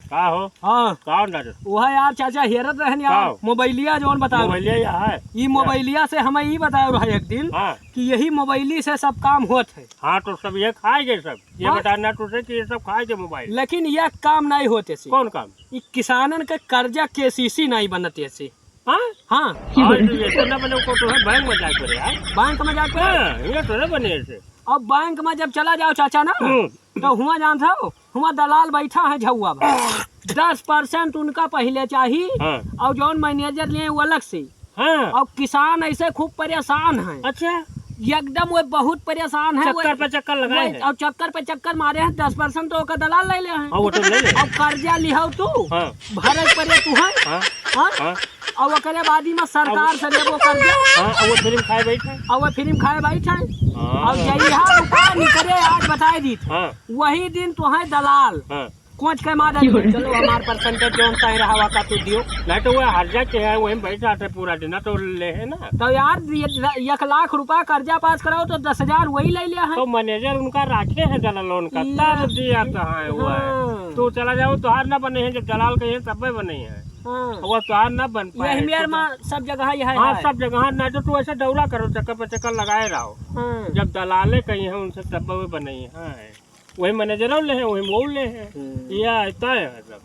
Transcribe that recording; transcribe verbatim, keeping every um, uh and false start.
का हो? हाँ। का हो डॉक्टर? वह यार चाचा हेरत रहन यार, का हो? मोबाइलिया जौन बताओ। मोबाइलिया या है? ई मोबाइलिया से हमें ई बताओ रहा एक दिन हाँ। कि यही मोबाइली से सब काम होत है। हाँ, तो सब ये खाए गए सब। ये हाँ? बता ना तुझे कि ये सब खाए गए मोबाइल। लेकिन ये काम नहीं होते से। कौन काम? ई किसानन के कर्जा केसीसी नहीं बनते से। हाँ? हाँ। हाँ, तो ये तो ना बने को तो है बैंक में जाके यार। बैंक में जाके? हाँ, ये तो ना बने ऐसे। अब बैंक में जब चला जाओ चाचा ना, हम्म। तो हुआ जानत हो, हुआ दलाल बैठा है झउआ बा। दस परसेंट उनका पहिले चाही हाँ। और जौन मैनेजर लिए वो अलग से। हाँ। और किसान ऐसे खूब परेशान है। अच्छा। एकदम वो बहुत परेशान है। चक्कर वो पे चक्कर लगाए वो हैं। और चक्कर पे चक्कर मारे हैं, दस परसेंट तो ओकर दलाल ले ले हैं। हाँ, वो तो ले ले। और कर्जा लिहाओ तू, हाँ। भरे पड़े तू है। हाँ। हाँ? हाँ। और ओकरे बाद ही में सरकार अब से लेबो कर्जा। हाँ, अब वो फिल्म खाए बैठे। और वो फिल्म खाए बैठे। हाँ। और जइहा रुपया निकले, आज बताए दी। हाँ। वही दिन तुहे दलाल हाँ। कोच के मार डाली। चलो, हमार परसेंटेज जौन तय रहा, का तू दियो। नहीं तो वो हर जा के है, वहीं बैठ जाते पूरा दिन, तो ले है ना। तो यार, ये ल-, एक लाख रुपया कर्जा पास कराओ, तो दस हजार वही ले लिया है। तो मैनेजर उनका राखे है दलाल लोन का, ई तब यार। दिया तो है वो है। हाँ। तू चला जाओ, तोहार ना बने है, जब दलाल के है, तब बने है। हाँ। वो तोहार ना बन पाए, यही मेर तो मा सब जगह यह है, हाँ, है। सब जगह, ना तो तू ऐसे दौरा करो, चक्कर पे चक्कर लगाए रहो। हाँ। जब दलाले कहीं है, उनसे तब वो बने है। वही मैनेजर ले है, वही मऊ ले है। हम्म। ये आता है सब।